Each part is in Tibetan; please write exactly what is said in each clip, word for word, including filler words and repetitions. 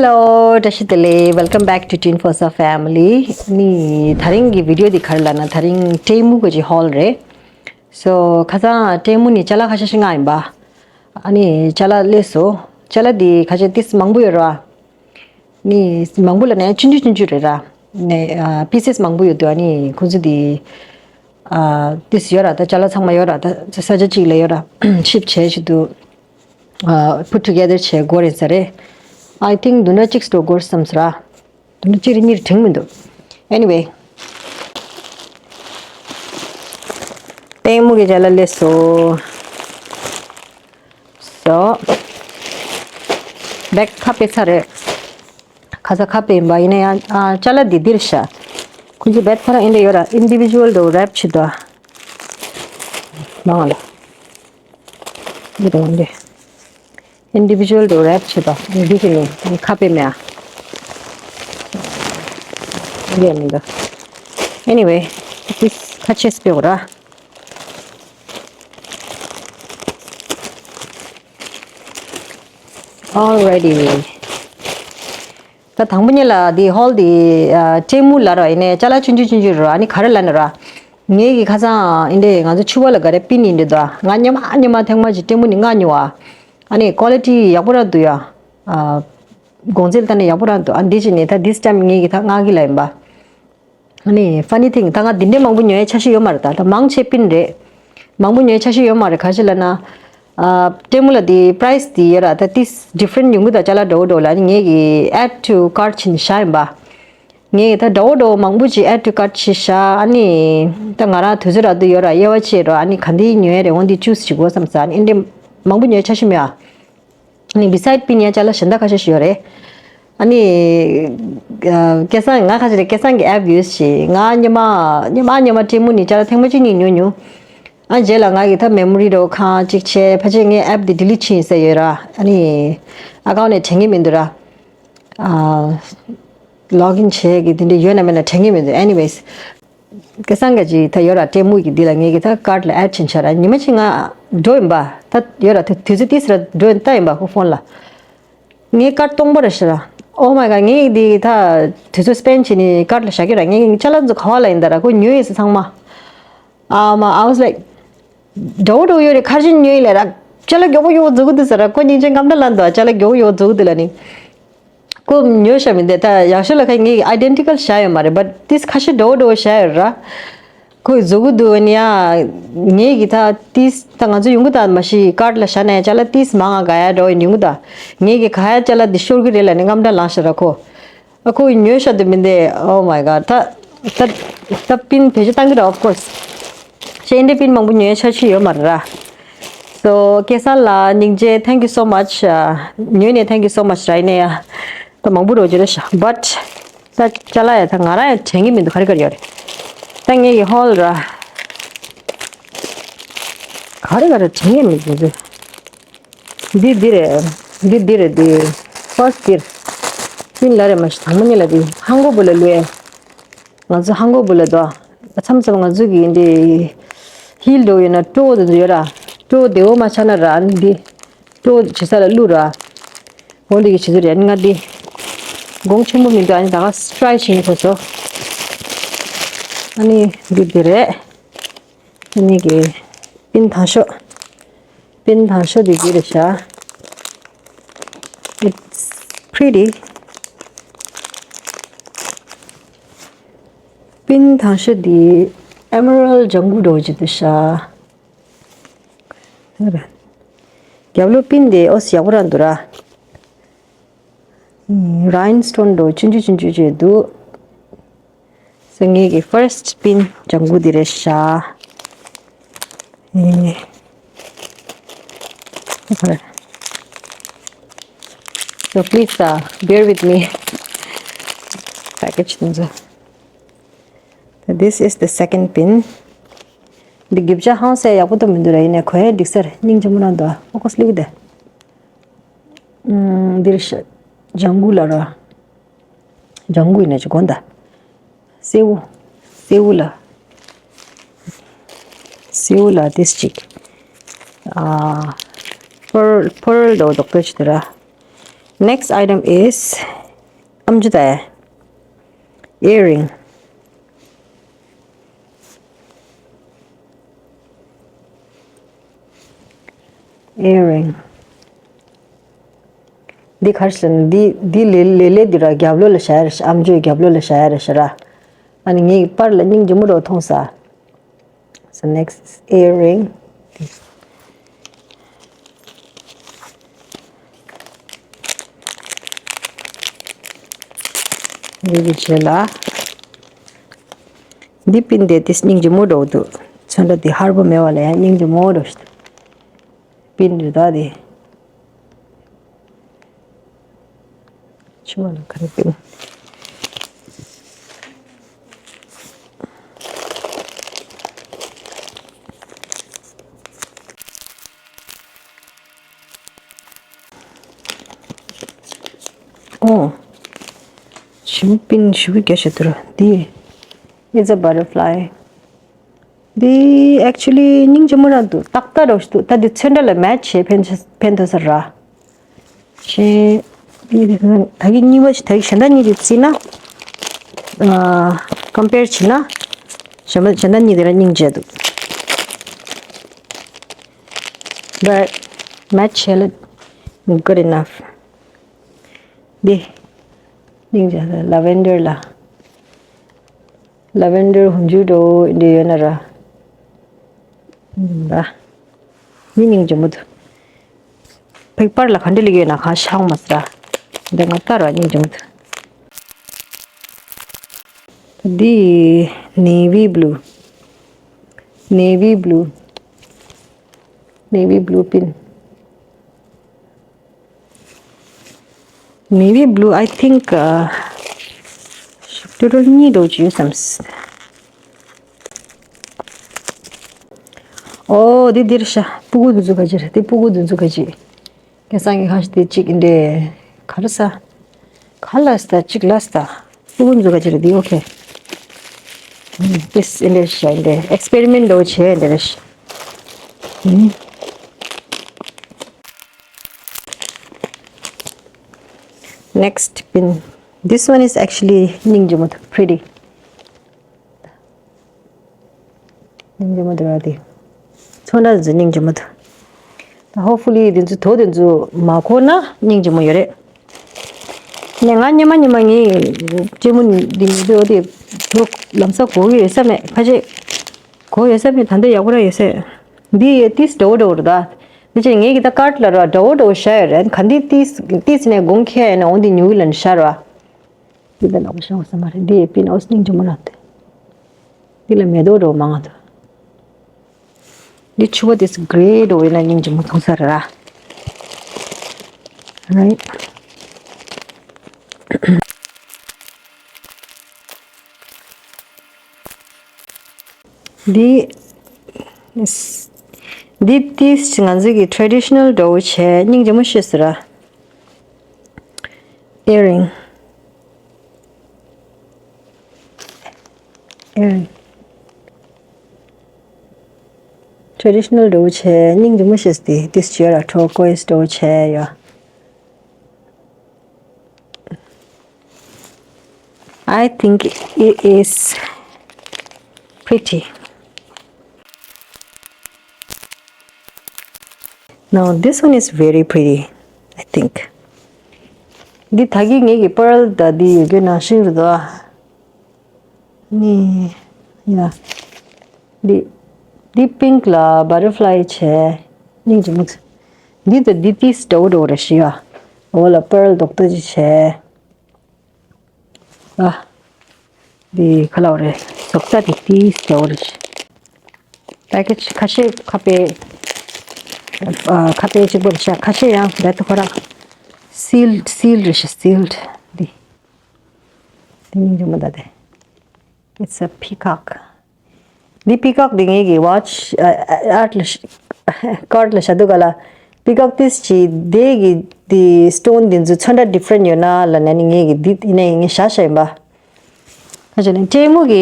Hello, བཀྲ་ཤིས་བདེ་ལེགས། Welcome back to Teen Forza Family. ནི་དེ་རིང་གི་བི་ཌི་ཡོ་འདི་ག་རེ་ལབ་ན། དེ་རིང་ཏྲེ་མུ་གི་ཧོལ་རེད། So ཁ་སང་ཏྲེ་མུ་ནི་ཅ་ལག་ཁ་ཤས་ཤིག་མངགས་ཡིན་པ། ཨ་ནི་ཅ་ལག་སླེབས་སོང་། ཅ་ལག་འདི་ཁ་ཤས་ཏིས་མང་པོ་ཡོད་ར། ནི་མང་པོ་ལབ་ན་ཆུང་ཆུང་ཆུང་ཆུང་རེད་ར། ནི་ཨ་པི་སེས་མང་པོ་ཡོད་འདུག་ཨ་ནི་ཁོང་ཚོ་འདི་ཨ་ཏིས་ཡོད་ར། ད་ཅ་ལག་ཚང་མ་ཡོད་ར། ད་ས་ཆ་གཅིག་ལ་ཡོད་ར། ཤིབ་བྱས་བྱེད་དུ། ཨ་put together བྱས་དགོས་རེད་ས་རེད། I think བདུན་ཕྲག་གཅིག་འགྲོ་དགོས་བསམ་སོང་ར། བདུན་ཕྲག་གཅིག་རེ་གཉིས་རེ་དྲན་མི་འདུག Anyway, ཏྲེ་མུ་གི་ཅ་ལག་སླེབས་སོང་། So བེག་ཁ་ཕྱེ་ཚར་རེད། ཁ་ས་ཁ་ཕྱེ་ཡིན་པ་ཡིན་ན་ཡང་ཨ་ཅ་ལག་འདི་འདིར་ཤ། ཁོང་ཚོ་བེད་ཁ་ར་ཨིན་དེ་ཡོད་ར། ཨིན་དི་བི་ཇུ་ཨལ་དུ་རེབ་བྱེད་དོ། མང་ལ། འདི་དང་འདི། ཨིན་དི་བི་ཇུ་ཨལ་དུ་རེབ་བྱེད་དོ། འདི་གི་ནི་ཁ་ཕྱེ་མེད་ཨ། འདི་ཡང་མི་འདུག Anyway, this ཁ་ཕྱེ་སྤེ་ར། Alrighty. ད་དང་པོ་ཉིད་ལ་འདི་ཧོལ་འདི་ཨ་ཏྲེ་མུ་ལབ་ར་ཡིན་ནའི་ཅ་ལག་ཆུང་ཆུང་ཆུང་ཆུང་ར། ཨ་ནི་ག་རེ་ལབ་ན་ར། ངེད་ཀྱི་ཁ་སང་ཨིན་དེ་ང་ཚོ་ཕྱུ་པ་ལ་ག་རེ་པིན་ཡིན་འདི་དོ། ང་སྔོན་མ་སྔོན་མ་ཐེངས་མ་ཅིག་ཏྲེ་མུ་ནི་མངགས་མྱོང་བ། ཨ་ནི་ཀོ་ལི་ཊི་ཡག་པོ་ར་འདུག་ཡ། ཨ་གོང་ཚད་ལ་ལྟ་ན་ཡག་པོ་ར་འདུག་ཨ་འདི་ཅིག་ནི་ད་this time ངེད་ཀྱི་ད་མངགས་ཀྱི་ལ་ཡིན་པ། ཨ་ནི་funny thing ད་ང་འདི་འདྲའི་མང་པོ་ཉོ་ཡའི་འཆར་གཞི་ཡོད་མ་རེད། ད་ད་མང་ཆེ་པིན་རེད། མང་པོ་ཉོ་ཡའི་འཆར་གཞི་ཡོད་མ་རེད། ག་ཅི་ལབ་ན། ཨ་ཏྲེ་མུ་ལ་འདི་པ་རའི་སི་འདི་ཡོད་ར། ད་ཏིས་ཌི་ཕ་རེན་ཊི་ཡོང་གི་ད་ཅ་ལག་འདྲ་བོ་འདྲ་བོ་ལ། ཨ་ནི་ངེད་ཀྱི་add to cart བྱས་ནས་བཞག་ཡིན་པ། ངེད་ཀྱི་ད་འདྲ་བོ་འདྲ་བོ་མང་པོ་ཅིག་add to cart བྱས་བཞག་ཨ་ནི་ད་ང་རང་དུས་ཚོད་རག་དུས་ཡོད་ར། དབྱེ་བ་ཕྱེ་ར། ཨ་ནི་ག་འདི་ཉོ་ཡ་རེད། འོ་འདི་ཅུ་སི་བྱེད་དགོས་བསམ་ས། ཨ་ནི་ཨེ་འདྲའི་མང་པོ་ཉོ་ཡའི་འཆར་གཞི་མེད་ཨ། ནི་བི་སའིཌ་པིན་ཡང་ཅ་ལག་གཞན་དག་ཁ་ཤས་ཤིག་ཡོད་རེད། ཨ་ནི། ཨ་སྐལ་བཟང་ང་ཁ་ཤས་རེད། སྐལ་བཟང་གི་ཨེབ་ཡོད་ཞེས། ང་སྔོན་མ་སྔོན་མ་སྔོན་མ་ཏྲེ་མུ་ནི་ཅ་ལག་ཐེངས་མ་གཅིག་གཉིས་ཉོས་མྱོང་། ཨ་རྗེས་ལ་ང་གི་ད་མེ་མོ་རི་འདྲ་བོ་གང་གཅིག་བྱས་ཕལ་ཆེར་ངའི་ཨེབ་དེ་ཌི་ལིཊ་བྱས་ཡིན་ས་ཡོད་ར། ཨ་ནི་ཨ་ཀའུན་ཊི་ནས་དྲན་གྱི་མི་འདུག་ར། ཨ་ལོག་ཨིན་བྱས་ཀྱི་དེ་འདྲ་ཡོད་ན་མེད་ན་དྲན་གྱི་མི་འདུག Anyways, སྐལ་བཟང་ག་ཅིག་ད་ཡོད་ར། ཏྲེ་མུ་གི་འདི་ལ་ངེད་ཀྱི་ད་ཀར་ཊི་ལ་ཨེཌ་བྱས་བཞག་ར། ཉི་མ་གཅིག་ང་འགྲོ་ཡིན་པ། ད་ཡོད་ར། དུས་དུས་ཚོད་ཏིས་ར་འགྲོ་ཡིན་ལྟ་ཡིན་པ་ཁོ་ཕོན་ལ། ངའི་ཀར་ཊི་སྟོང་པ་ར་ཤི་ར། Oh my god, ངས་འདི་ད་དུས་ཚོད་སྤེན་བྱས་ནས་ཀར་ཊི་ལ་བཞག་གི་ར། ངས་ཅ་ལག་ཚོ་ག་བ་ལ་ཡིན་ད་ར། ཁོ་ཉོས་ཡིན་ས་ཚང་མ། ཨ་མ། I was like, འགྲོ་འགྲོ་ཡོད་རེད། ཁར་ཅིག་ཉོས་ཡིན་ལས་ར། ཅ་ལག་མགྱོགས་པོ་མགྱོགས་པོ་འཛུགས་གི་འདུག་ཟེར་ར། ཁོ་སྙིང་རྗེ་སྐམ་ད་ལ་འདུག་ཅ་ལག་མགྱོགས་པོ་མགྱོགས་པོ་འཛུགས་གི་འདུག་ལ་ནི། ཁོ་ཉོས་ཤ་མི་འདུག་ད་ཡག་ཤོས་ལ་ཁ་ངའི་ཨའི་ཌེན་ཊི་ཀལ་བཞག་ཡོད་མ་རེད། བཊ་ཏིས་ཁ་ཤས་འགྲོ་འགྲོ་བཞག་ཡོད་ར། ཁོས་བཟོ་གི་འདུག་ཨ་ནི་ཡ། ངེད་ཀྱི་ད་ཏིས་ད་ང་ཚོ་ཡོང་གི་ད་མ་གཞི་ཀར་ཊི་ལ་བཞག་ན་ཡ་ཅ་ལག་ཏིས་མང་ང་ག་ཡ་འགྲོ་ཡོང་གི་ད། ངེད་ཀྱི་ག་ཡ་ཅ་ལག་འདི་ཤོར་གི་རེད་ལ་ནི་སྐམ་ད་ལངས་ཤ་ར་ཁོ། ཨ་ཁོ་ཉོས་ཤ་དེ་མི་འདུག Oh my god. ད་ད་ད་པིན་བེད་སྤྱོད་བཏང་གི་ར། Of course. ཤེས་འདྲེ་པིན་མང་པོ་ཉོས་ཆ་ཆི་ཡོད་མ་རེད་ར། So སྐལ་བཟང་ལགས་སྙིང་རྗེ། Thank you so much. ཉོས་ནས་thank you so much ར། ཡིན་ནའི་ཡ་ད་མང་པོ་རོ་ཅི་རེད་ཤག But ད་ཅ་ལག་ཡ་ད་ང་རང་ཡང་དྲན་གི་མི་འདུག་ག་རེ་ག་རེ་ཡོད་རེད། ད་ངེད་ཀྱི་ཧོལ་ར། ག་རེ་ག་རེ་དྲན་གི་མི་འདུག་འདི་འདི་རེད། འདི་འདི་རེད། འདི་first འདིར། ཀུན་ལ་རེ་མ་ཤི་དང་མོ་ཉི་ལ་འདི་ཧང་གོ་བུ་ལ་ལུས། ང་ཚོ་ཧང་གོ་བུ་ལ་དོ། མཚམས་མཚམས་ང་ཚོ་གི་འདི་ཧིལ་འགྲོ་ཡོད་ན་ཀྲོ་དེ་ཚོ་ཡོད་ར། ཀྲོ་བདེ་བོ་མ་ཆགས་ན་ར་འདི་ཀྲོ་བྱེད་ས་ལ་བླུག་ར། འོ་འདི་གི་བྱེད་ཚུལ་རེད། ང་འདི་གོང་ཆེན་པོ་མི་འདུག་ཨ་ནི་ད་ག་སི་ཊི་རའི་བྱེད་ནི་ཁོ་ཚོ། ཨ་ནི་འདི་འདི་རེད། ཨ་ནི་གི་པིན་དང་ཤོ། པིན་དང་ཤོ་འདི་འདི་རེད་ཤག It's pretty. པིན་དང་ཤོ་འདི་ཨེ་མེ་རལ་ཌི་ལྗང་གུ་འདྲ་བོ་ཅིག་འདུག་ཤག་རྒྱབ་ལོགས་པིན་འདི་ཨོ་སི་ཡག་པོ་རང་འདུག་ར། རའིན་སི་ཊོན་འདྲ་བོ་ཆུང་ཆུང་ཆུང་ཆུང་ཅིག་འདུག་སོ་ངེད་ཀྱི་first པིན་ལྗང་གུ་འདི་རེད་ཤག་ཨེ། So please, uh, bear with me. Package དེ་ཚོ། This is the second pin. འདི་རྒྱུ་ཆ་ཧང་སང་ཡག་པོ་ཏོ་མི་འདུག་ར། ཡིན་ནའི་གོ་ཡ་འགྲིག་ས་རེད། སྙིང་རྗེ་མོ་རང་འདུག་ཨ་ཁོ་སི་ལིག་དེ། ཨུམ། འདིར་ཤ་ལྗང་གུ་ལ་ར། ལྗང་གུ་ཡིན་ན་ཅི་གོ་འདའ། སེའུ། སེའུ་ལ། སེའུ་ལ་ཏིས་ཅིག་ཨ། ཕར་ཕར་ལོ་རྡོག་པོ་ཅིག་དེ་ར། Next item is ཨམ་ཅོག་དང་earring། earring། འདི་ག་རེ་ཟེར་ན་འདི་འདི་ལེ་ལེ་ལེ་འདི་ར་རྒྱབ་ལོགས་ལ་བཞག་ཡ་རེད་ཤག་ཨམ་ཅོག་རྒྱབ་ལོགས་ལ་བཞག་ཡ་རེད་ཤག་ར། ཨ་ནི་ངའི་པར་ལ་སྙིང་རྗེ་མོ་འདྲ་བོ་མཐོང་ས། So next is earring. འདི་གི་རྗེས་ལ། འདི་པིན་དེ་དེ་སྙིང་རྗེ་མོ་འདྲ་བོ་འདུག་ཚོན་ཁྲ་འདི་ཧར་པོ་མེད་པ་ལ་ཡང་སྙིང་རྗེ་མོ་འདྲ་བོ་ཞིག་འདུག་པིན་རེད་ད་དེ། ཕྱི་མ་ལ་ག་རེ་པིན། ཨོ། ཞིམ་པིན་ཞུ་གི་རྒྱ་ཤ་དུ་ར་འདི། It's a butterfly. འདི་actually སྙིང་རྗེ་མོ་རང་འདུག་ཏག་ཏག་རོ་ཞིག་འདུག་ད་འདི་ཚོན་ཁྲ་ལ་match བྱེད་ཕན་ཕན་ཐོགས་ས་ར། ཞེས། འདི་ད་གི་གཉིས་པ་ཞིག་ད་གི་གཞན་དག་གཉིས་དེ་བརྩིས་ན། ཨ་compare བྱེད་ན། གཞན་པ་གཞན་དག་གཉིས་དེ་ར་སྙིང་རྗེ་འདུག But match བྱས་ལ་good enough. འདི། སྙིང་རྗེ་ལ་lavender ལ། lavender ཧུན་ཇུ་འདྲ་བོ་འདི་ཡོད་ན་ར། ལ། མི་སྙིང་རྗེ་མོ་འདུག་ཕིག་པར་ལ་ག་འདྲ་ལེགས་ཡོད་ན་གང་ཤང་མ་སྲ། འདི་ང་ལྟར་བ་སྙིང་རྗེ་མོ་འདུག་འདི་navy blue. navy blue. navy blue pin. navy blue, I think, uh, ཞིབ་ཏུ་རོ་གཉིས་འགྲོ་རྒྱུ་བསམ། ཨོ་འདི་འདིར་ཤ་སྤུ་གུ་འདི་ཚོ་ག་ཅི་རེད། འདི་སྤུ་གུ་འདི་ཚོ་ག་ཅི། སྐལ་བཟང་གི་ཁ་ཤས་འདི་གཅིག་འདི་ག་རེ་ཟ། ག་ལ་ཟ་གཅིག་ལ་ཟ། སྤུ་གུ་འདི་ཚོ་ག་ཅི་རེད་འདི་ཨོ་ཁེ། ཨུམ། this འདི་ཤ་འདི་experiment འདྲ་བོ་བྱས་འདི་རེད་ཤ། ཨུམ། Next pin. This one is actually སྙིང་རྗེ་མོ་འདུག pretty. སྙིང་རྗེ་མོ་འདུག་ར་དེ། ཚོན་ཁྲ་འདི་ཚོ་སྙིང་རྗེ་མོ་འདུག་ད་hopefully འདི་ཚོ་དོ་འདི་ཚོ་མ་གོ་ན་སྙིང་རྗེ་མོ་ཡོད་རེད། ནས་ང་སྙེ་མ་སྙེ་མ་ངའི་ལྕེ་མོ་འདི་ཉིད་དུ་དེ་དོ་ལམ་སང་གོ་གི་ཡོད་ས་མེད་ཁ་ཤས། གོ་ཡོད་ས་མེད་ད་འདི་ཡག་པོ་ར་ཡོད་ས། འདི་ཡོད་ཏིས་འདྲ་བོ་འདྲ་བོ་རེད་ད། འདི་ཅན་ངས་ཀྱི་ད་card ལ་ར་འདྲ་བོ་འདྲ་བོ་བཞག་ཡོད་རེད། ག་འདི་ཏིས་ཏིས་ནས་དགོངས་འཁྱེར་ཡོད་ན་འོ་འདི་ཉུ་གི་ལ་ནི་ཤར་བ། འདི་ད་ལག་པ་ཤར་བ་ས་མ་རེད། འདི་ཡོད་པིན་ཨོ་སྙིང་རྗེ་མོ་ར་དེ། འདི་ལ་མེ་ཏོག་འདྲ་བོ་མང་ང་ད། འདི་ཕྱུ་པ་དེ་grey འདྲ་བོ་ཡིན་ན་སྙིང་རྗེ་མོ་མཐོང་ས་རེད་ར། Right. འདི། འདི་ཏིས་ང་ཚོ་གི་traditional འདྲ་བོ་བྱས་སྙིང་རྗེ་མོ་ཤེས་སི་ར། earring. earring. traditional འདྲ་བོ་བྱས་སྙིང་རྗེ་མོ་ཤེས་སི་དེ་ཏིས་བྱས་ར་turquoise འདྲ་བོ་བྱས་ཡོད། I think it is pretty. Now this one is very pretty, I think. འདི་ད་གི་ངེད་ཀྱི་pearl ད་འདི་ཡོད་རྒྱུ་ནང་བཞིན་རེད་དོ། ནི། ཡ། འདི། འདི་pink ལ་butterfly བྱས། སྙིང་རྗེ་མོ། འདི་ད་འདི་ཏིས་འདྲ་བོ་འདྲ་བོ་རེད་ཤི་ཡ། འོ་ལ་pearl རྡོག་རྡོག་ཅིག་བྱས། ཨ། འདི་ག་ལ་བ་རེད། ཟོག་རྩ་དེ་ཏིས་འདྲ་བོ་རེད། package ཁ་ཤས་ཁ་པའི། ཨ། ཁ་པའི་གཅིག་པོ་རེད་ཤག་ཁ་ཤས་ཡང་རྦད་དེ་ཁོ་རང་sealed sealed རེད་ཤག sealed འདི། འདི་སྙིང་རྗེ་མོ་ད་དེ། It's a peacock. འདི་peacock འདི་ངེད་ཀྱི་watch ཨ་ཨ་ཨར་ལ་card ལ་བཞག་འདུག་ག་ལ། peacock ཏིས་ཅི་དེ་གི་འདི་stone འདི་ཚོ་ཚོན་ཁྲ་different ཡོད་ན་ལ་ནས་ནི་ངེད་ཀྱི་འདི་ཡིན་ནའི་ངས་བཞག་བཞག་ཡིན་པ། ཁ་ཅིག་ནི་ལྕེ་མོ་གི་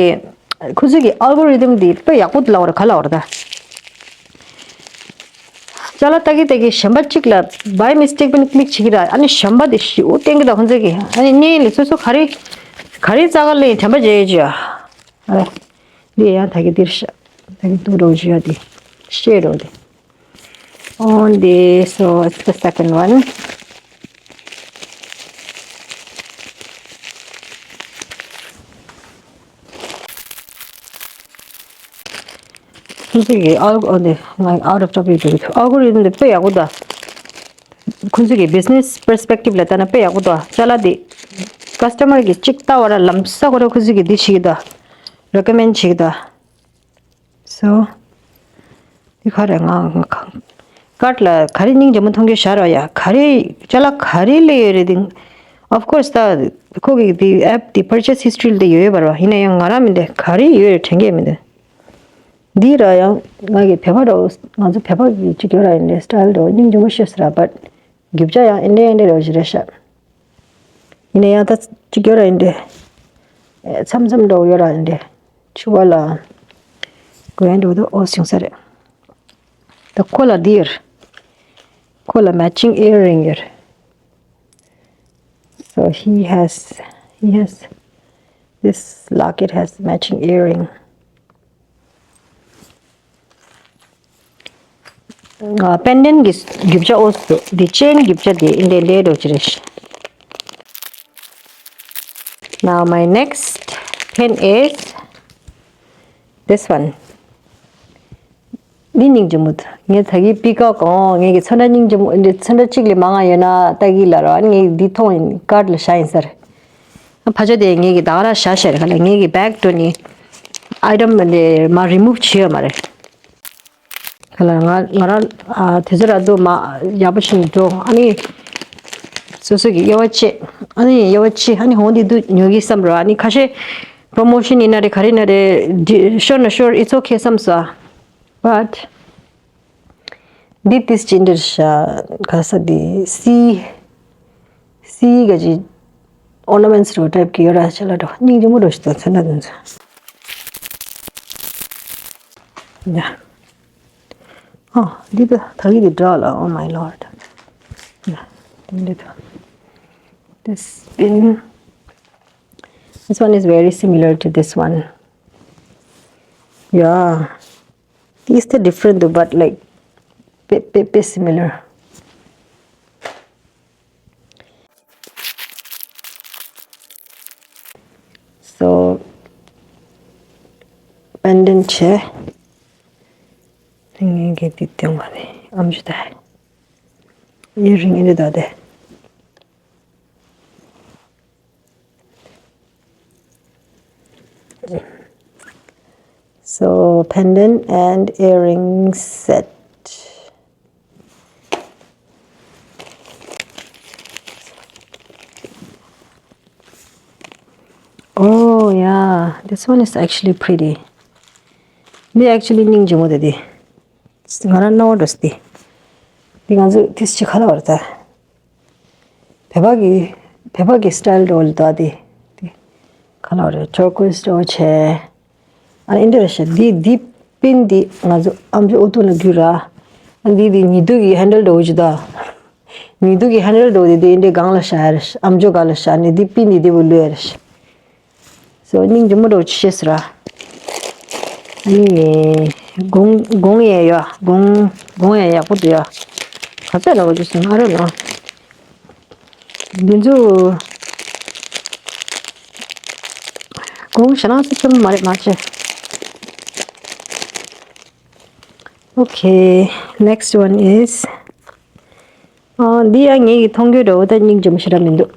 ཁོ་ཚོ་གི་algorithm འདི་དཔེ་ཡག་པོ་འདུག་ལབ་པ་རེད། ག་ལབ་པ་རེད་ད། ཅ་ལག་ལྟ་གི་ལྟ་གི་གཞན་པ་གཅིག་ལ་by mistake་པ་ནི་click་བྱེད་ཀྱི་ར། ཨ་ནི་གཞན་པ་དེ་ཞེ་པོ་བསྟན་གྱི་འདུག་ཁོང་ཚོ་གིས། ཨ་ནི་གཉིས་ལ་སོ་སོ་ག་རེ་ག་རེ་རྩ་ག་ལེན་དྲན་པ་བརྗེད་ཡོད་ཅི་ཡ། ཨ་རེ། འདི་ཡང་ད་གི་འདིར་ཤ། ད་གི་འདུག་རོགས་ཞུ་ཡ་དེ་ཤེས་རོགས་དེ། On this, so it's the second one. ཁོང་ཚོ་གི་ཨལ་ཨོ་འདི་ང་out of topic འགྲོ་གི་འདུག་ཨལ་གོ་རི་དམ་འདི་དཔེ་ཡག་པོ་འདུག་ཁོང་ཚོ་གི་business perspective ལ་ལྟ་ན་དཔེ་ཡག་པོ་འདུག་ཅ་ལག་འདི་customer གི་གཅིག་ལྟ་བ་ར་ལམ་སང་ཁོ་ར་ཁོང་ཚོ་གི་འདི་བྱེད་ཀྱི་འདུག recommend བྱེད་ཀྱི་འདུག So འདི་ག་རེ་ང་ང་cart ལ་ག་རེ་སྙིང་རྗེ་མོ་མཐོང་གི་ཤར་བ་ཡ། ག་རེ་ཅ་ལག་ག་རེ་སླེབས་ཡོད་རེད་འདི། Of course ད་ཁོ་གི་འདི་app འདི་purchase history ལ་འདི་ཡོད་ཡོད་པ་རེད་བ། ཡིན་ན་ཡང་ང་རང་མི་འདི་ག་རེ་ཡོད་རེད་དྲན་གི་མི་འདུག་འདི་ར་ཡང་ང་གི་བོད་པ་ར་ང་ཚོ་བོད་པ་གི་གཅིག་ཡོད་ར་ཡིན་ནའི་style འདྲ་བོ་སྙིང་རྗེ་མོ་ཤེས་སི་ར། But རྒྱུ་ཆ་ཡང་ཨིན་འདྲ་ཨིན་འདྲ་ར་བོ་ཞིག་རེད་ཤག་ཡིན་ན་ཡང་ད་གཅིག་ཡོད་ར་ཡིན་འདྲ། མཚམས་མཚམས་འདྲ་བོ་ཡོད་ར་ཡིན་འདྲ། ཕྱུ་པ་ལ་གོན་འདྲ་བོ་ད་ཨོ་བྱུང་ས་རེད། ད་ཁོ་ལ་འདི་ཡོད། ཁོ་ལ་matching earring ཡོད། So he has, he has, this locket has matching earring. ཨ། pendant གི་རྒྱུ་ཆ་ཨོ་སི་འདི་ཅེན་རྒྱུ་ཆ་འདི་ཨིན་ལེ་ལེ་འགྲོ་ཅི་རེད། Now my next pin is this one. འདི་སྙིང་རྗེ་མོ་འདུག་ངས་ད་གི་པི་ཀོག་གོང་ངས་ཀྱི་ཚོན་ཁྲ་སྙིང་རྗེ་མོ་འདི་ཚོན་ཁྲ་གཅིག་ལས་མང་ང་ཡོད་ན་ལྟ་གི་ལ་ར། ངས་འདི་མཐོང་ཡིན་cart ལ་བཞག་ཡིན་ཟེར། ཕ་ཆ་དེ་ངས་ཀྱི་ད་ག་ར་བཞག་བཞག་རེད། ག་ལ་ངས་ཀྱི་bag དུ་ནི་item འདི་མ་remove བྱེད་ཡོད་མ་རེད། ག་ལ་ང་ང་རང་ཨ་དེ་ཚོ་ར་འདུག་མ་ཡག་པོ་ཞིག་འགྲོ། ཨ་ནི་སོ་སོ་གི་དབྱེ་བ་ཕྱེ། ཨ་ནི་དབྱེ་བ་ཕྱེ། ཨ་ནི་འོང་འདི་འདུག་ཉོ་གི་བསམ་རོ། ཨ་ནི་ཁ་ཤས་promotion ཡིན་ན་རེད། ག་རེ་ཡིན་ན་རེད། sure ན་sure, it's okay བསམ་སོང་། But འདི་ཏིས་ཅི་འདྲ་ཤ་ག་ས་འདི་སི་སི་ག་ཅི་ornaments རོ་type གི་ཡོད་ར་ཤ་ལ་འགྲོ། སྙིང་རྗེ་མོ་འགྲོ་ཞིག་ཏུ་ཚོན་ན་དུན་ཚོ་ཡ། ཨ་འདི་ད་ད་གི་འདི་འདྲ་ལ། Oh my lord. Yeah, འདི་ད། This bin, this one is very similar to this one. Yeah. These are different though, but like bit bit bit similar. So pendant བྱས། ངས་གི་འདི་སྟོན་ག་ནས་ཨམ་ཅོག་ད་earring འདི་ད་དེ། So pendant and earring set. Oh yeah, this one is actually pretty. འདི་actually སྙིང་རྗེ་མོ་འདུག་འདི་ང་རང་སྣང་བ་འགྲོ་སི་འདི། འདི་ང་ཚོ་ཏིས་ཅི་ག་ལ་བར་ད། བོད་པ་གི་བོད་པ་གི་style འགྲོ་ལ་ད་འདི། འདི་ག་ལ་བར་turquoise འགྲོ་བྱས། ཨ་ཨིན་འདྲ་རེད་ཤག་འདི་འདི་པིན་འདི་ང་ཚོ་ཨམ་ཅོག་ཨོ་ཏུ་ལ་རྒྱུ་ར། ཨ་འདི་འདི་ཉི་གདུགས་ཀྱི་handle འགྲོ་བོ་ཅི་ད། ཉི་གདུགས་ཀྱི་handle འགྲོ་འདི་འདི་ཨིན་འདྲ་སྒང་ལ་བཞག་ཡ་རེད། ཨམ་ཅོག་སྒང་ལ་བཞག་ནས་འདི་པིན་འདི་འདི་བོ་ལུས་ཡ་རེད། So སྙིང་རྗེ་མོ་འགྲོ་ཅི་ཤེས་སི་ར། ཨ་ནི་གོང་གོང་ཡ་ཡ་གོང་གོང་ཡ་ཡག་པོ་འདུག་ཡ། ག་ཚད་ལ་བ་ཅི་སོང་ཨ་རོ་ནོ། འདི་ཚོ་གོང་ཞེ་ན་སི་ཙམ་མ་རེད་མ་བྱེད། Okay, next one is ཨ་འདི་ཡང་ངེད་ཀྱི་མཐོང་གི་འགྲོ་བ་ད་སྙིང་རྗེ་མོ་ཞེ་དྲག་མི་འདུག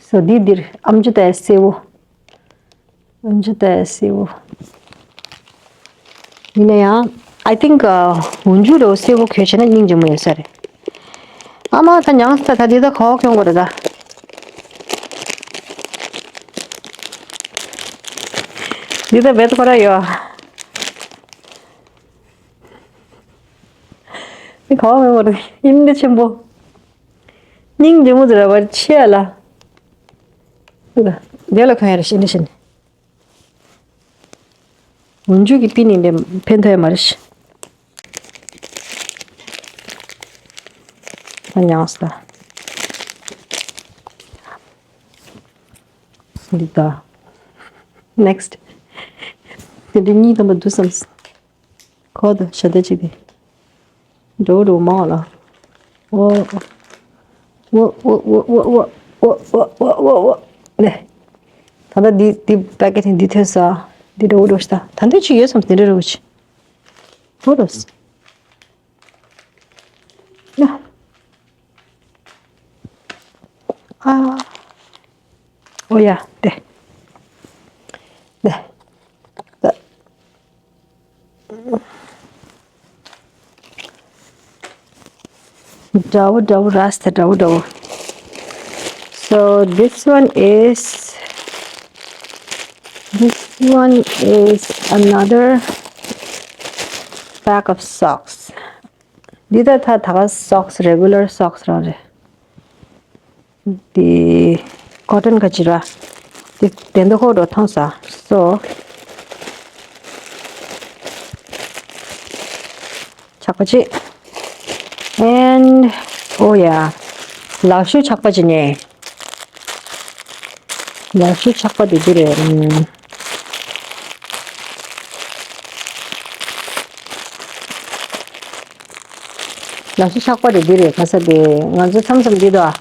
So འདི་འདིར་ཨམ་ཅོག་ད་སེར་བོ། ཨམ་ཅོག་ད་སེར་བོ། ཡིན་ན་ཡང་I think འོན་ཆུ་རོ་སེར་བོ་གོས་བྱས་ན་སྙིང་རྗེ་མོ་ཡོད་ས་རེད། ཨ་མ་ད་མྱངས་ས་ད་འདི་ད་ག་བ་གྱོན་དགོས་རེད་ད། འདི་ད་བེད་ཁོ་ར་ཡོད། འདི་ག་བ་གྱོན་དགོས་རེད་ཡིན་འདི་ཆེན་པོ། སྙིང་རྗེ་མོ་ཟེར་བ་ཆེ་ལ། འདི་ལ་གང་ཡར་ཤི་འདི་ཤི་ནི། འོན་ཆུ་གི་པི་ནི་འདི་ཕན་ཐོགས་ཡ་མ་རེད་ཤི། ད་མྱངས་ད། འདི་ད། Next། དེ་འདྲ་གཉིས་ཐམ་པ་འདུག་བསམ། ཁོ་ད་ཞྭ་དེ་གཅིག་དེ། འགྲོ་འགྲོ་མང་ལ། འོ། འོ་འོ། ནས། ད་ལྟ་འདི་འདི་པེ་ཀེ་ཊི་འདི་ཐོན་ས། འདི་འགྲོ་འགྲོ་ཤི་ད། ད་འདི་ཅིག་ཡོད་བསམ། དེ་འདྲ་འགྲོ་ཅི། འགྲོ་འགྲོ། ཡ། ཨ། ཨོ་ཡ། དེ། དེ། དེ། འདྲ་བོ་འདྲ་བོ་ར་སྟེ་འདྲ་བོ་འདྲ་བོ། So this one is this one is another pack of socks. འདི་ད་ད་ད་ག་socks regular socks རང་རེད། འདི་cotton ག་ཅི་ར། འདི་དེ་འདི་ཧོ་འགྲོ་ཐོང་ས། So ཆག་པ་ཅི། And oh yeah. ལག་ཤུ་ཆག་པ་ཅི་ནས། ལག་ཤུ་ཆག་པ་དེ་འདི་རེད། ཨུམ། ལག་ཤུ་ཆག་པ་དེ་འདི་རེད། ཁ་ས་དེ་ང་ཚོ་མཚམས་མཚམས་འདི་དོ།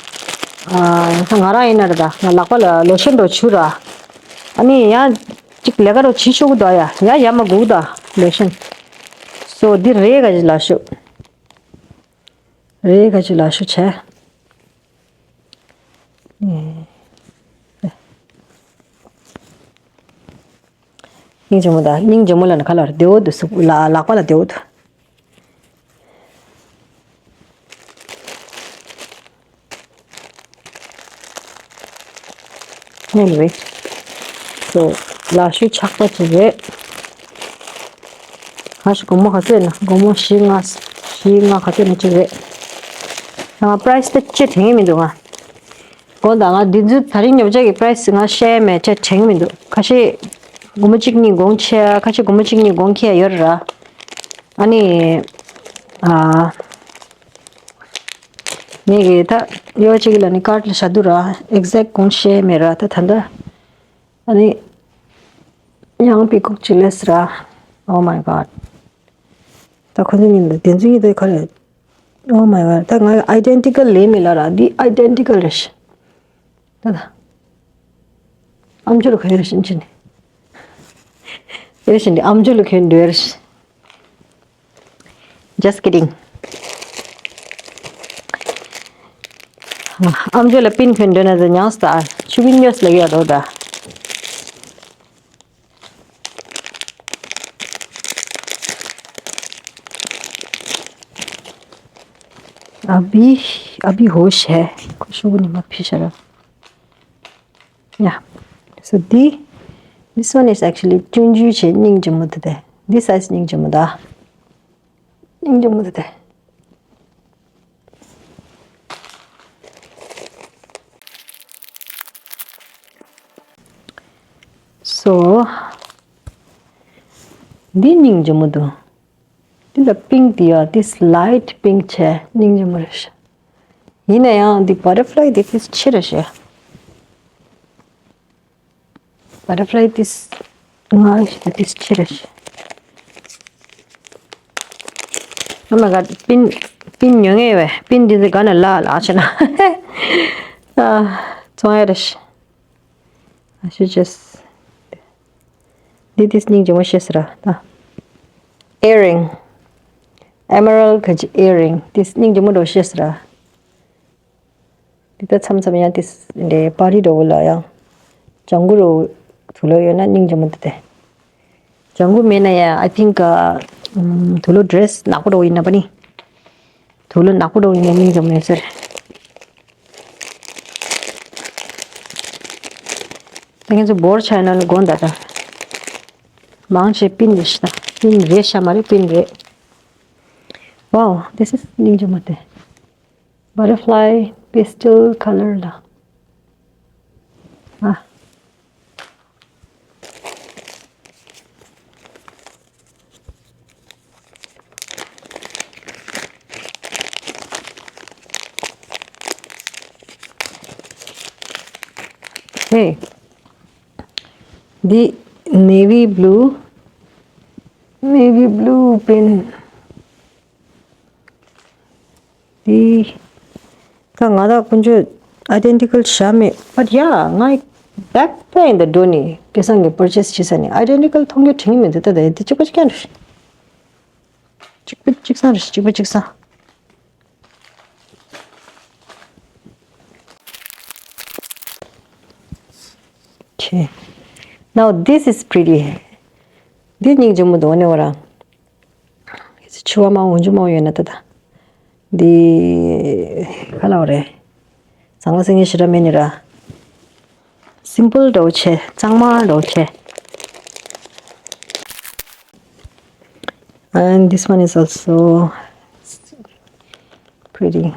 ཨ། ང་རང་ཡིན་ན་རེད་ད། ང་ལག་པ་ལ་ལོ་ཤན་འགྲོ་ཆུ་ར། ཨ་ནི་ཡང་ཅིག་ལས་ཀ་རོ་བྱེད་ཆོག་གི་དོ་ཡ། ཡ་ཡ་མ་སྒུག་དོ་ལོ་ཤན། སོ་འདི་རེད་ག་ཅི་ལག་ཤུ། རེད་ག་ཅི་ལག་ཤུ་བྱས། སྙིང་རྗེ་མོ་དང་། སྙིང་རྗེ་མོ་ལ་ནི་ཁ་ལ་བདེ་བོ་འདུག་སུ་ལ་ལག་པ་ལ་བདེ་བོ་འདུག Anyway, so ལག་ཤུ་ཆག་པ་ཅིག་རེད། ང་ཞིག་སྒོར་མོ་ག་ཚོད་ན། སྒོར་མོ་བཞི་ལྔ། བཞི་ལྔ་ག་ཚོད་ན་ཅིག་རེད། ང་price་དེ་ཅི་དྲན་གྱི་མི་འདུག་ང་། དགོངས་དག་ང་འདི་ཚོའི་ད་རིང་ཉོ་ཆ་གི་price་ང་བཤད་མེད་ཆ་དྲན་གྱི་མི་འདུག་ཁ་ཤས་སྒོར་མོ་གཅིག་གཉིས་གོང་ཆེ། ཁ་ཤས་སྒོར་མོ་གཅིག་གཉིས་གོང་ཁེ་ཡོད་ར། ཨ་ནི། ཨ། ངས་གི་ད་ཡོ་གཅིག་ལ་ནི་cart་ལ་བཞག་འདུག་ར། exact་གོང་བཤད་མེད་ར། ད་ད་ད། ཨ་ནི། ཡང་པི་ཀོག་ཅིག་ལས་ར། Oh my god། ད་ཁོ་ཚོ་གཉིས་ལ་དེ་ཚོ་གཉིས་ད་ག་རེ། Oh my god། ད་ང་identical་ལས་མི་ལ་ར། འདི་identical་རེད་ཤི། ད་ད། ཨམ་ཅོག་ལ་གོན་རེ་ཤི་ཅི་ནི། རེ་ཤི་འདི་ཨམ་ཅོག་ལ་གོན་འདོད་རེ་ཤི། Just kidding། ཨམ་ཅོག་ལ་པིན་གོན་འདོད་ན་ཟེར་མྱངས་ད། ཆུ་པིན་ཉོས་ལ་ཡོད་རོ་ད། अभी अभी होश है। ཁོ་ཤོག་གུ་ནི་མ་ཕི་ཤ་ར། Yeah. So འདི། This one is actually ཅུང་ཅུང་ཆེ། སྙིང་རྗེ་མོ་དེ་དེ། འདི་size སྙིང་རྗེ་མོ་ད། སྙིང་རྗེ་མོ་དེ་དེ། So འདི་སྙིང་རྗེ་མོ་འདུག་འདི་ལ་pink འདི་ཡ། This light pink་ཆེ། སྙིང་རྗེ་མོ་རེད་ཤག་ཡིན་ན་ཡང་འདི་butterfly་འདི་ཏིས་ཆེ་རེད་ཤག Butterfly this ང་ཞིག་this ཆེ་རེད། Oh my god། པིན། པིན་ཉོ་ངེས་བས། པིན་འདི་འདི་ག་ནས་ལ་ལ་ཆེ་ན། ཨ། ཚོང་ཡ་རེད། I should just འདི་this སྙིང་རྗེ་མོ་ཤེས་ར་ད། Earring། Emerald ག་ཅི་earring། This སྙིང་རྗེ་མོ་འགྲོ་ཤེས་ར། འདི་ལྟ་མཚམས་མཚམས་ཡང་དེ་འདྲའི་པར་རིས་འདྲ་བོ་ལ་ཡང་ལྗང་གུ་རུ་དུག་ལོག་ཡོད་ན་སྙིང་རྗེ་མོ་འདུག་སྟེ། ལྗང་གུ་མེད་ན་ཡང་I think དུག་ལོག་dress ནག་པོ་འདྲ་བོ་ཡིན་ན་པ་ནི། དུག་ལོག་ནག་པོ་འདྲ་བོ་ཡིན་ན་སྙིང་རྗེ་མོ་ཡོད་ས་རེད། ད་ཁྱེད་ཚོ་བོར་ཆ་ན་ལ་དགོངས་དག་ད། མང་ཆེ་པིན་རེད་ཤག་པིན་རེད་ཤག་མ་རེད་པིན་རེད། Wow, this is སྙིང་རྗེ་མོ་སྟེ། Butterfly pastel color ལ། ཨ། Hey, འདི་navy blue, navy blue pin. འདི་ད་ང་དང་ཀུན་སྤྱོད་identical བཞག་མེད། But yeah, ང་back pain the doni སྐལ་བཟང་གི་purchase བྱེད་ས་ནས་identical མཐོང་རྒྱུ་དྲན་གྱི་མི་འདུག་ད་ལྟ་འདི་གཅིག་པ་གཅིག་རྐྱང་རེད། གཅིག་པ་གཅིག་རྐྱང་རེད། གཅིག་པ་གཅིག་རྐྱང་། Okay. Now this is pretty. འདི་སྙིང་རྗེ་མོ་འདུག་ཨ་ནི་འོ་རང་། ཕྱུ་པ་མང་འོ་འཇུ་མང་ཡོད་ན་ད་ད། འདི་ག་ལ་འོ་རེད། གཙང་མ་སེང་གེ་ཞེ་དྲག་མེད་ནི་ར། Simple འདྲ་བོ་བྱས། གཙང་མ་འདྲ་བོ་བྱས། And this one is also pretty.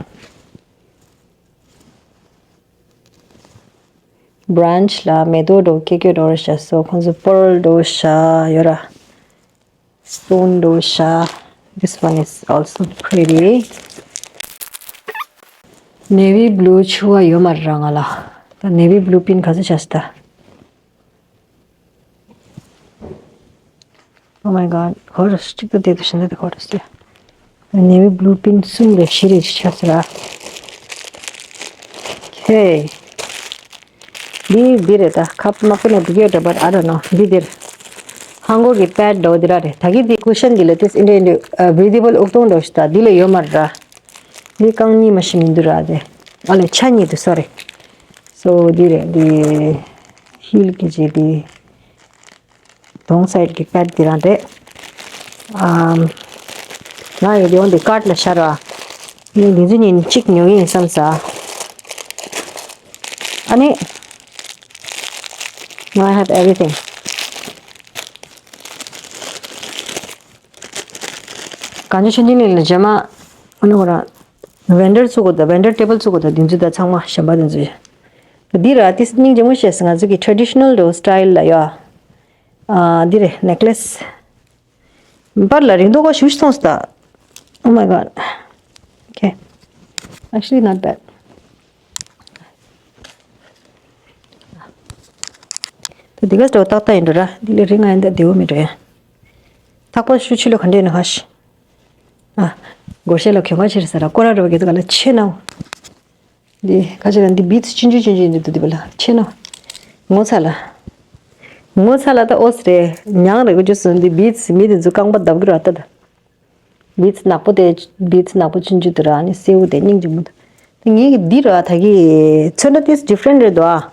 Branch ལ་མེ་ཏོག་འདྲ་བོ་སྐྱེ་སྐྱེ་འདྲ་བོ་བཞག་སོ། ཁོང་ཚོ་pearl འདྲ་བོ་བཞག་ཡོད་ར། Stone འདྲ་བོ་བཞག This one is also pretty. Navy blue ཕྱུ་པ་ཡོད་མ་རེད་ར་ང་ལ། ད་navy blue pin ག་ཚོད་བྱས་སོང་ད། Oh my god. ཧོ་ར་གཅིག་ཏུ་དེ་དུ་ཤིན་ཏུ་དེ་ཧོ་ར་སི། Navy blue pin གསུམ་རེ་བཞི་རེ་ཅིག་ཆགས་སོང་ར། Okay. འདི་འདི་རེད་ད། ཁབ་དམར་པོ་ནས་འདི་གས་འདྲ་པར་ཨ་ར་ནོ་འདི་འདིར། ཧང་གོ་གི་pad འདྲ་བོ་འདི་ར་རེད། ད་གི་འདི་cushion འདི་ལ་ཏིས་ཨིན་འདྲ་ཨིན་འདྲ་breathable ཨུག་ཏོང་འདྲ་བོ་ཞིག་ད་འདི་ལ་ཡོད་མ་རེད་ར། འདི་རྐང་གཉིས་མ་ཞིག་མི་འདུག་ར་དེ། ཨ་ལས་ཆ་གཉིས་འདུག་sorry. So འདི་རེད་འདི། ཧིལ་གི་ཅི་འདི། གདོང་སའིཌ་གི་pad འདི་རང་རེད། ཨམ། ང་ཡི་ཡོང་འདི་cart ལ་ཤར་བ། ངས་འདི་ཚོ་གཉིས་གཅིག་ཉོ་གི་ཡིན་བསམ་ས། ཨ་ནི། Now I have everything. གངས་ལྗོངས་ཆོས་འཕེལ་གླིང་ལ་རྗེས་མ། ཨ་ནི་ཁོ་རང་། vendor ཚུགས་དགོས་དང་vendor table ཚུགས་དགོས་དང་འདི་ཚོ་ད་ཚང་མ་གཞན་པ་འདི་ཚོ། འདི་ར་ཏིས་སྙིང་རྗེ་མོ་བྱས་སོང་ང་ཚོ་གི་traditional འདྲ་བོ་style ལ་ཡོད། ཨ། འདི་རེད་necklace། པར་ལ་རིང་ཐོག་ག་ཞུ་ཞིག་སོང་སྟ། Oh my god. Okay. Actually not bad. ད་འདི་ག་འདྲ་བོ་ཏག་ཏག་ཡིན་འགྲོ་ར། འདི་ལས་རིང་ང་ཡིན་ད་བདེ་བོ་མི་འགྲོ་ཡ། ཐག་པ་ཤུ་ཆུ་ལོ་ག་འདྲ་ཡིན་ན་ཧ་ཤི། ཨ། སྒོར་གཞས་ལ་གྱོང་ཁ་ཆེ་རེད་ཟེར་ར་སྐོར་ར་ར་བ་གི་ད་ག་ལ་ཆེ་ན། འདི་ཁ་ཆེ་ན་འདི་beads ཆུང་ཆུང་ཆུང་ཆུང་འདི་འདུག་འདི་བ་ལ་ཆེ་ན། ངོ་ཚ་ལ། ངོ་ཚ་ལ་ད་ཨོ་སི་རེད་ཉང་རེད་གོ་ཅོ་སོ་འདི་beads མི་འདི་ཚོ་རྐང་པ་བརྡབ་གི་ར་ད་ད། beads ནག་པོ་དེ་beads ནག་པོ་ཆུང་ཆུང་འདུག་ར་ནི་སེའུ་དེ་སྙིང་རྗེ་མོ་འདུག་ངེད་ཀྱི་འདི་ར་ད་གི་ཚོན་ཁྲ་ཏིས་different རེད་དོ་ཨ།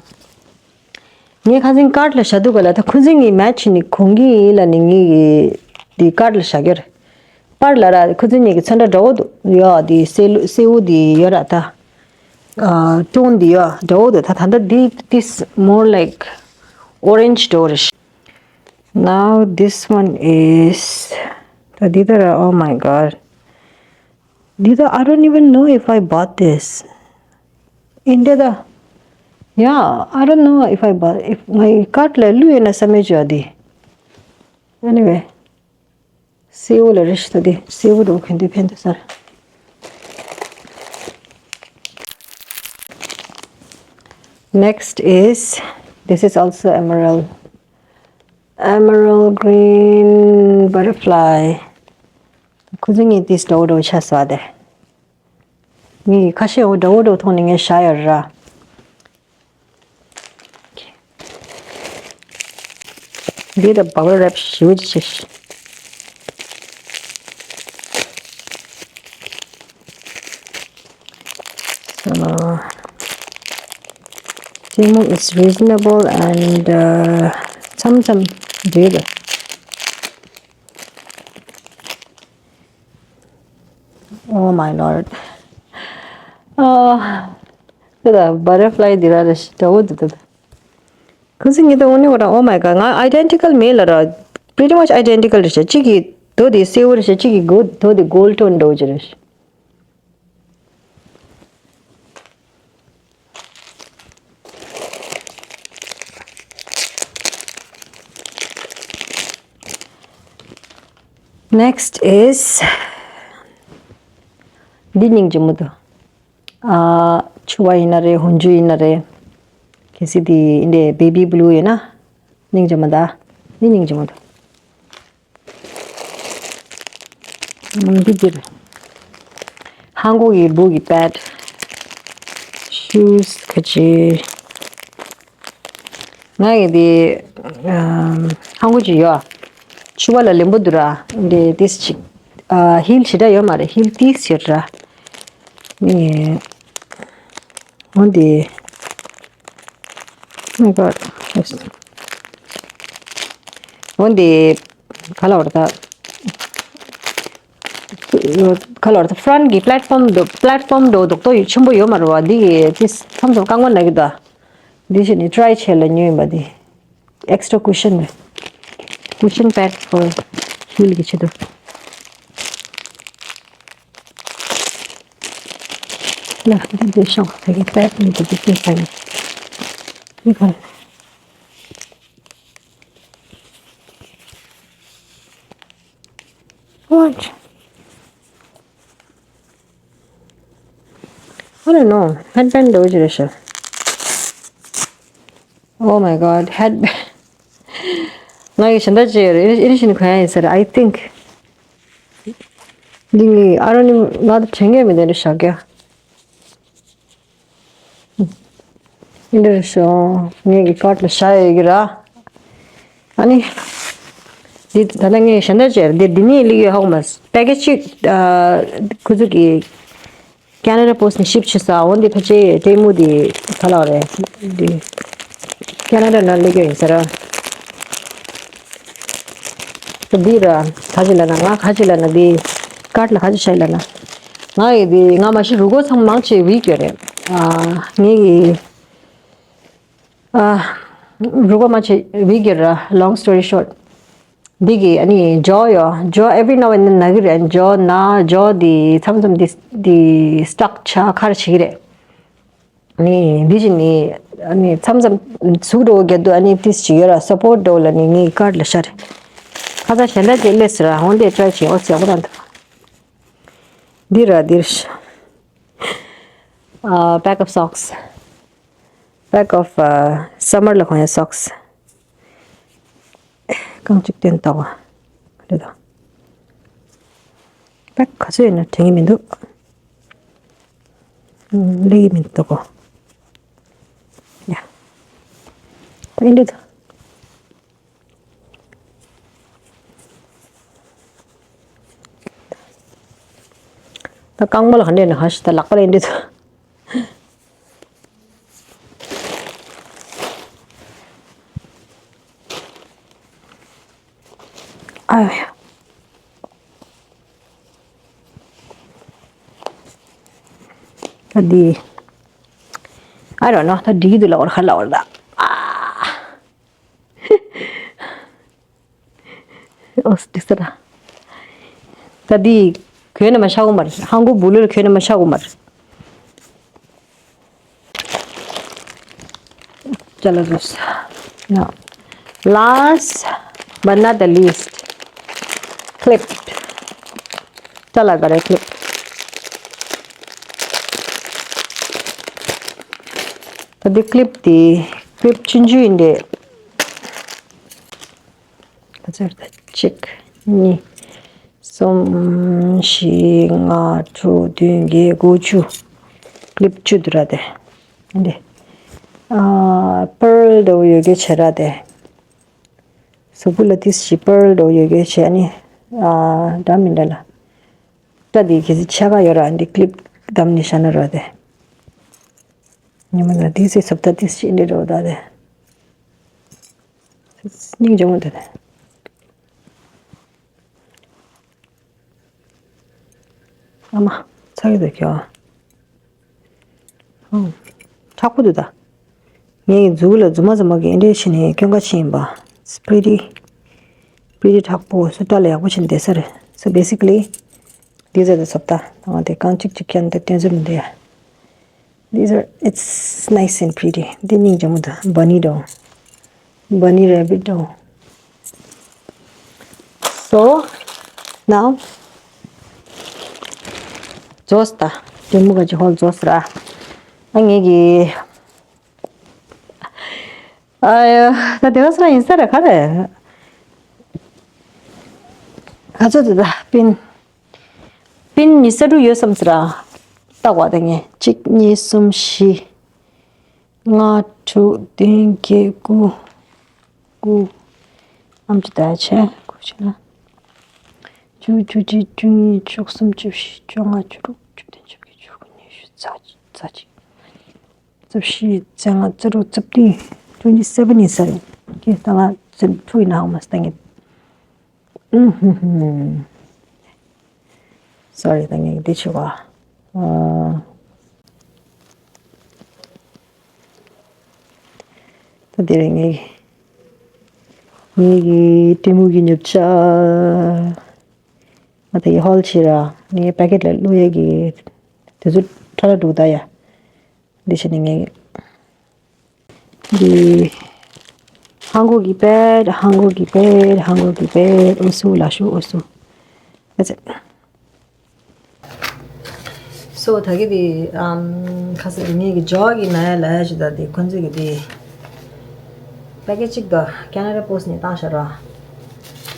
ངས་ཁ་སང་cart ལ་བཞག་འདུག་ག་ལ་ད་ཁོ་ཚོ་གཉིས་match ནི་གོང་གི་ཡིན་ལ་ནི་ངེད་ཀྱི་འདི་cart ལ་བཞག་གི་རེད། པར་ལ་ར་ཁོ་ཚོ་གཉིས་ཀྱི་ཚོན་ཁྲ་འདྲ་བོ་འདུག་ཡོད་འདི་སེ་ལུ་སེའུ་འདི་ཡོད་ར་ད། ཨ། ཏོན་འདི་ཡོད་འདྲ་བོ་འདུག་ད་ད་ལྟ་འདི་ཏིས་more like orange འདྲ་བོ་རེད། Now this one is ད་འདི་ད་ར། Oh my god. འདི་ད། I don't even know if I bought this. འདི་ད། Yeah, I don't know if I bought if my cart ལ་བླུགས་ཡོད་ན་བསམ་མེད་བྱོས་འདི། Anyway. སེའུ་ལ་རེ་ཞིག་ད་འདི་སེའུ་འདྲ་བོ་གན་འདི་ཕན་ད་སར། Next is, this is also emerald. Emerald green butterfly. ཁོ་ཚོ་གཉིས་ཏིས་འདྲ་བོ་འདྲ་བོ་ཆགས་སོང་ཨ་དེ། ངས་ཁ་ཤས་འོ་འདྲ་བོ་འདྲ་བོ་མཐོང་ནས་ངས་བཞག་ཡོད་ར། འདི་ལ་bubble wrap ཞེ་པོ་ཅིག་བྱས་ཤིག So, ཐལ་མོ is reasonable and, uh, མཚམས་མཚམས་འདྲེས་པ། Oh my lord. ཨ། དེ་ལ་butterfly འདི་ར་རེ་ཞིག་འདྲ་བོ་འདུག་ད། ཁོ་ཚོ་གཉིས་ད་འོ་ནི་འོ་ར། Oh my god. ང་identical མེད་ལ་ར། Pretty much identical རེད་ཤག་གཅིག་གི་དོ་དེ་སེའུ་རེད་ཤག་གཅིག་གི་གོ་དོ་དེ་gold tone འདྲ་བོ་ཅིག་རེད་ཤག Next is འདི་སྙིང་རྗེ་མོ་འདུག་ཨ། ཕྱུ་པ་ཡིན་ན་རེད། ཧུན་ཇུ་ཡིན་ན་རེད། གལ་སྲིད་དེ་འདི་འདྲའི་baby blue ཡོད་ན། སྙིང་རྗེ་མོ་ད། འདི་སྙིང་རྗེ་མོ་འདུག་འདི་འདིར། ཧང་གོ་གི་བུ་གི་pad། shoes ག་ཅི། ང་ཡི་འདི། ཨམ། ཧང་གོ་ཅི་ཡོད། ཕྱུ་པ་ལ་ལེན་པོ་འདུག་ར། འདི་ཏིས་ཅིག་ཨ། heel ཞེ་དྲག་ཡོད་མ་རེད། heel ཏིས་ཡོད་ར། ནི། འོན་ཏེ། Oh my god. འོན་ཏེ། ག་ལ་བར་ད། ག་ལ་བར་ད་front གི་platform དུ་platform དུ་རྡོག་རྡོག་ཆེན་པོ་ཡོད་མ་རེད་བ། འདི་གི་ཏིས་མཚམས་མཚམས་རྐང་པ་ན་གི་ད། འདི་ཞིག་ནི་try བྱས་ལ་ཉོས་ཡིན་པ་འདི། Extra cushion རེད། Cushion pad for heel གི་ཆེད་དུ། ལ་འདི་འདི་ཤོག་དེ་གི་pad ནི་འདི་འདི་འདི་ཟེར་ནས། འདི་ག་རེ། What? I don't know. Headband འདྲ་བོ་ཅིག་རེད་ཤག Oh my god, headband. ང་ཡི་གཞན་དག་ཅིག་ཡོད་རེད། ཨིན་ཨིན་ཞིན་གོ་ཡ་ཡིན་ས་རེད། I think. འདི་ངའི་ཨ་རོ་ནི་ང་དང་དྲན་ངེས་མི་འདུག་ཤག་ཀྱ། འདི་འདྲ་ཞོག་ངེད་ཀྱི་cart ལ་བཞག་ཡོད་ཀྱི་ར། ཨ་ནི། འདི་ད་ལྟ་ངས་གཞན་དག་བྱས་འདི་འདི་ནས་སླེབས་ཡོད་ཧོག་མ། package གཅིག་ཨ། ཁོ་ཚོ་གི་Canada Post ནས་ship བྱས་ས། འོ་འདི་ཕལ་ཆེར་ལྟད་མོ་འདི་ག་ལ་རེད། འདི་Canada ནང་སླེབས་ཡོད་ཡིན་ས་ར། འདི་ར་ག་ཅི་ལབ་ན། ང་ག་ཅི་ལབ་ན། འདི་cart ལ་ག་ཅི་བཞག་ལབ་ན། ང་ཡི་འདི་ང་མ་གཞི་རུ་སྒོ་ཚང་མ་མང་ཆེ་week ཡོད་རེད། ཨ། ངེད་ཀྱི་ཨ། རུ་སྒོ་མང་ཆེ་week ཡོད་ར། Long story short. འདི་གི་ཨ་ནི་jaw ཡོད། jaw every now and then ན་གི་རེད། jaw ན། jaw འདི་མཚམས་མཚམས་འདི་འདི་stuck ཆགས་ཁར་བྱེད་ཀྱི་རེད། ནི་འདི་བཞིན་ནི་ཨ་ནི་མཚམས་མཚམས་ཟུག་འགྲོ་རྒྱ་དུ་ཨ་ནི་ཏིས་ཅིག་ཡོད་ར། support འགྲོ་ལ་ནི་ངའི་cart ལ་ཤར། ཁ་ཚ་གཞན་དག་ཅིག་སླེབས་ཟེར་ར། འོན་ཏེ་try བྱེད། ཨོ་ཙི་ཡག་པོ་ར་འདུག་འདི་ར་འདིར། ཨ། pack of socks. Pack of ཨ། summer ལ་གོན་ཡ་socks. རྐང་གཅིག་སྟོན་ཏོག་རེད་དོ། པེག་ག་ཚོད་ཡོད་ན་དྲན་གྱི་མི་འདུག་ཨུམ། སླེབས་ཀྱི་མི་འདུག་གོ། ཡ། ད་ཡིན་འདྲ་འདུག་ད་རྐང་པ་ལ་ག་འདྲས་ན་ག་ཞིག་ད་ལག་པ་ལ་ཡིན་འདྲ་འདུག་ཨ་ཡ། ད་འདི། I don't know. ད་འགྲིག་གི་འདུག་ལབ་པར་ག་ལབ་པར་ད། ཨ། ཨོ་སི་ཏི་སི་ར། ད་འདི་གོན་ན་མ་ཤ་གོ་མ་རེད། ཧང་གོ་བུ་ལོ་ལ་གོན་ན་མ་ཤ་གོ་མ་རེད། ཅ་ལག་བཟོས། Now, last but not the least, clip. ཅ་ལག་ག་རེ་clip. ད་འདི་clip དེ་clip ཆུང་ཆུང་ཡིན་ཏེ། ད་ཚར་ད་གཅིག་གཉིས། གསུམ། བཞི། ལྔ། དྲུག་བདུན། བརྒྱད། དགུ། བཅུ། clip བཅུ་འདུག་ར་དེ། འདི། ཨ། pearl འདྲ་བོ་ཡོད་གི་བྱས་ར་དེ། གཟུགས་པོ་ལ་ཏིས་ཞིག་pearl འདྲ་བོ་ཡོད་གི་བྱས་ནི། ཨ། འདྲ་མི་འདྲ་ལ། ད་འདི་གི་ཆ་ག་ཡོད་ར་འདི་clip བསྡམས་ནི་བཞག་ན་ར་དེ། ཉི་མ་ལ་ཏིས་སི་སོབ་ད་ཏིས་ཞིག་འདི་འདྲ་བོ་ད་དེ། སྙིང་རྗེ་མོ་དེ་དེ། ཨ་མ། ཚ་གི་འདུག་ཁྱོད། ཨང་། མཁྲེགས་པོ་འདུག་ད། ངའི་མཛུབ་ལ་རྫུན་མ་རྫུན་མ་གི་འདྲ་བྱས་ནས་སྐྱོན་ཁ་ཕྱིན་ཡིན་པ། It's pretty, pretty མཁྲེགས་པོ། སུ་འདྲ་ལ་ཡག་པོ་བྱས་ནས་བསྡད་ས་རེད། So basically, these are the སོབ་ད། ང་དེ་རྐང་གཅིག་གཅིག་ཁྱེར་ནས་བསྟན་ཚུལ་མི་འདུག་ཡ། These are, it's nice and pretty. འདི་སྙིང་རྗེ་མོ་འདུག Bunny འདྲ་བོ། Bunny rabbit འདྲ་བོ། So, now རྫོགས་ད། ལྟད་མོ་ག་ཅི་ཧོལ་རྫོགས་ར། ཨ་ངེད་ཀྱི། ཨ་ཡ། ད་དེ་ག་ས་ཡིན་ས་རེད་ག་རེད། ཨ་ཚོ་དེ་ད་པིན། པིན་ཉི་ཤུ་རྩ་དྲུག་ཡོད་བསམ་ཟེར་ར། བཏགས་པ་དེ་ངས་གཅིག་གཉིས་གསུམ་བཞི། ལྔ་དྲུག་བདུན་བརྒྱད་དགུ། དགུ། ཨམ་ཅི་ད་ཆེ་དགུ་ཆེ་ན། བཅུ། བཅུ་གཅིག། བཅུ་གཉིས། བཅུ་གསུམ། བཅུ་བཞི། བཅོ་ལྔ། བཅུ་དྲུག། བཅུ་བདུན། བཅོ་བརྒྱད། བཅུ་དགུ། ཉི་ཤུ། རྩ་གཅིག་རྩ་གཅིག་རྩ་བཞི། རྩ་ལྔ། རྩ་དྲུག་རྩ་བདུན། twenty seven ཡིན་ས་རེད། ཀྱེ་ད་ང་twenty two ཡིན་ནའང་མ་སྟེང་གི་ཨུམ་ཧུམ་ཧུམ། སོ་རི། ད་ངས་འདི་བྱེད་པ། ཨ། ད་འདི་རེད་ངའི། ངའི་གི་ལྟད་མོ་གི་ཉོ་ཆ། ང་ད་ཡི་ཧོལ་ཆེ་ར། ངའི་པེ་ཀེཊ་ལ་བླུག་ཡས་གི། དེ་ཚོ་ཁྲ་ལ་འདུག་ད་ཡ། འདི་བྱས་ནས་ངའི། འདི། ཧང་གོ་གི་པེད། ཧང་གོ་གི་པེད། ཧང་གོ་གི་པེད། ཨོ་སུ་ལ་ཤུ། ཨོ་སུ། That's it. སོ་ད་གི་དེ་ཨམ་ཁ་སང་ངེད་ཀྱི་ཇོ་གི་ན་ཡ་ལ་ཡ་ཞུ་ད་དེ་ཁོན་ཚོད་ཀྱི་དེ་པེ་ཀེ་ཅིག་དང་ཁེ་ན་ཌ་པོ་སི་ནས་བཏང་ཤག་ར།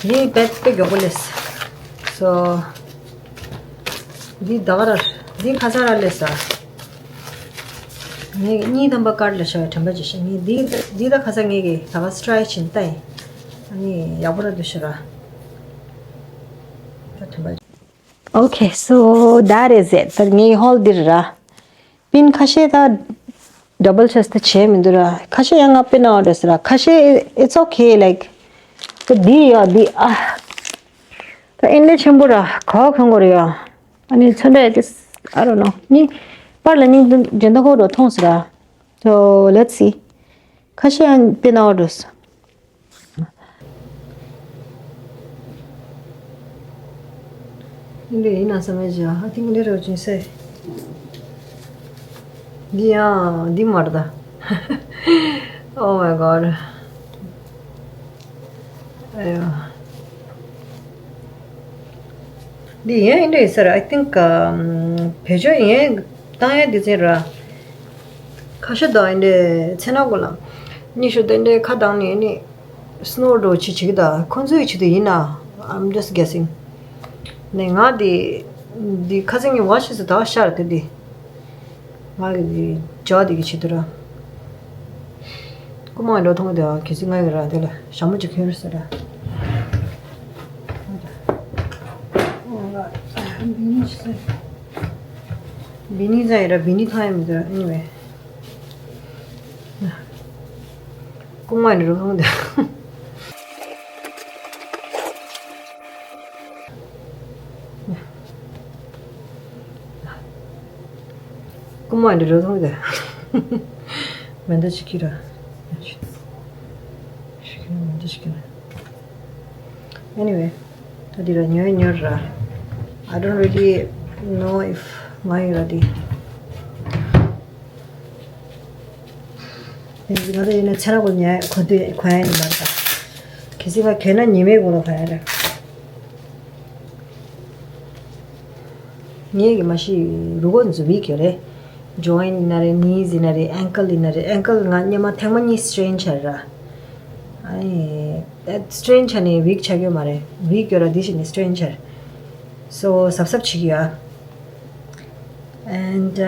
དེ་པེད་དེ་མགྱོགས་པོ་ལས། སོ། འདི་ད་ག་ར། འདི་ཁ་སང་ར་ལས་ས། ངས་གཉིས་ཐམ་པ་ཀར་ལ་ཤར་བའི་དྲན་པ་ཅིག་ཤེས། ངས་འདི་འདི་ད་ཁ་སང་ངས་ཀྱི་ད་ག་སི་ཊ་རའི་ཕྱིན་ལྟ་ཡིན། ཨ་ནི་ཡག་པོ་ར་འདུག་ཤག་ར། ད་དྲན་པ་ཅིག Okay, so that is it. ད་ངའི་ཧོལ་འདིར་ར། པིན་ཁ་ཤས་ད་ཌ་བལ་ཆོས་ད་བྱས་མི་འདུག་ར། ཁ་ཤས་ཡང་ང་པིན་ཨོ་ཌར་ཟེར་ར། ཁ་ཤས་it's okay, like. ད་འདི་ཡོད་འདི་ཨ། ད་ཨིན་ལེ་ཆེན་པོ་ར་ག་བ་ཁང་གོ་རེ་ཡོད། ཨ་ནི་ཚོན་ཁྲ་ཡོད་དེ། I don't know. ནི་པར་ལ་ནི་འཇོན་ཐང་ཁོ་རོ་མཐོང་ཟེར་ར། So let's see. ཁ་ཤས་ཡང་པིན་ཨོ་ཌར། འདི་ཡིན་ན་བསམ་མེད་ཅིག I think འདི་རུ་ཅིག་སེ། འདི་ཡང་འདི་མ་རེད་ད། Oh my god. ཨ་ཡོ། འདི་ཡིན་འདྲ་ཡིན་ས་རེད། I think བེད་སྤྱོད་ཡིན་བཏང་ཡ་འདི་ཚན་ར། ཁ་ཤས་དང་ཨེ་འདྲས་ཚེ་ན་གོ་ལ། ཉི་ཤུ་དེ་འདྲས་ཁ་བཏང་ནས་ནི། སི་ནོ་འགྲོ་ཆེ་བྱེད་ཀྱི་ད་ཁོང་ཚོའི་ཆེད་དུ་ཡིན་ན། I'm just guessing. ནས་ང་དེ། འདི་ཁ་སང་གི་ཝ་ཤི་ཟེར་ད་ཤར་དེ་འདི། ང་གི་འདི་ཇོ་དེ་གི་ཆེད་དུ་ར། རྐུ་མ་འགྲོ་ཐོང་དེ་གལ་སྲིད་ང་གི་ར་དེ་ལ་ཞྭ་མོ་ཅིག་ཁྱོད་རུ་ཟེར་ར། འདི་ནི་ཟེར། འདི་ནི་ཟེར་ར་འདི་ནི་ཐང་ཡ་མི་འདུག anyway། རྐུ་མ་འདི་རུ་ལྷུང་དེ། རྐུ་མ་འདི་རུ་ལྷུང་དེ། མེ་མདའ་ཅིག་ཁྱེར་ར། མེ་མདའ་ཅིག་ཁྱེར་ར། Anyway. ད་འདི་ར་ཉོས་ཉོས་ར། I don't really know if ང་ཡི་ར་འདི། ང་ད་ཡིན་ན་ཚེ་ར་གོ་ཉལ་གོ་དུས་གོ་ཡ་ཡིན་མ་རེད་ད། གལ་སྲིད་ང་གྱོན་ན་ཉི་མའི་གོ་ལ་གོ་ཡ་རེད། ངས་ཀྱི་མ་ཤི་རུ་གོ་འཛུ་བི་གྱོ་རེད། ཇོ་ཡིན་ན་རེད། ནིས་ཡིན་ན་རེད། ཨེང་ཀལ་ཡིན་ན་རེད། ཨེང་ཀལ་ང་སྙེ་མ་ཐེངས་མ་གཉིས་སི་ཊེན་ཆགས་ར། ཨ་ནི། སི་ཊེན་ཆགས་ནས་ཝིག་ཆགས་ཡོད་མ་རེད། ཝིག་ཡོད་ར་འདི་ཞིག་ནས་སི་ཊེན་ཆགས། སོ་གཟབ་གཟབ་བྱེད་ཀྱི་ཡོད། And ད་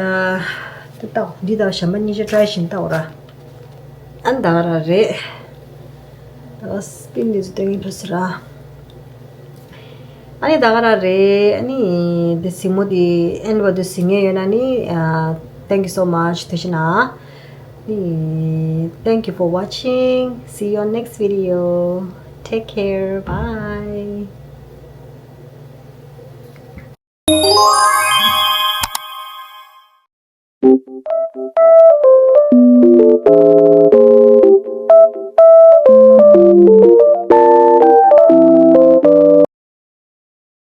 ལྟ་འདི་དང་གཞན་པ་གཉིས་ཆ་ཊ་རའི་བྱིན་ལྟ་འོ་ར། ཨ་ནི་ད་ག་ར་རེད། ད་སི་པིན་འདི་ཚོ་སྟོན་གྱི་ཕ་སི་ར། ཨ་ནི་ད་ག་ར་རེད། ཨ་ནི་འདི་གཟིགས་མོ་འདི་ཨེན་བར་དུ་གཟིགས་མཁན་ཡོད་ན་ནི། Thank you so much. དེ་བཞིན་ན། Thank you for watching. See you on next video. Take care. Bye.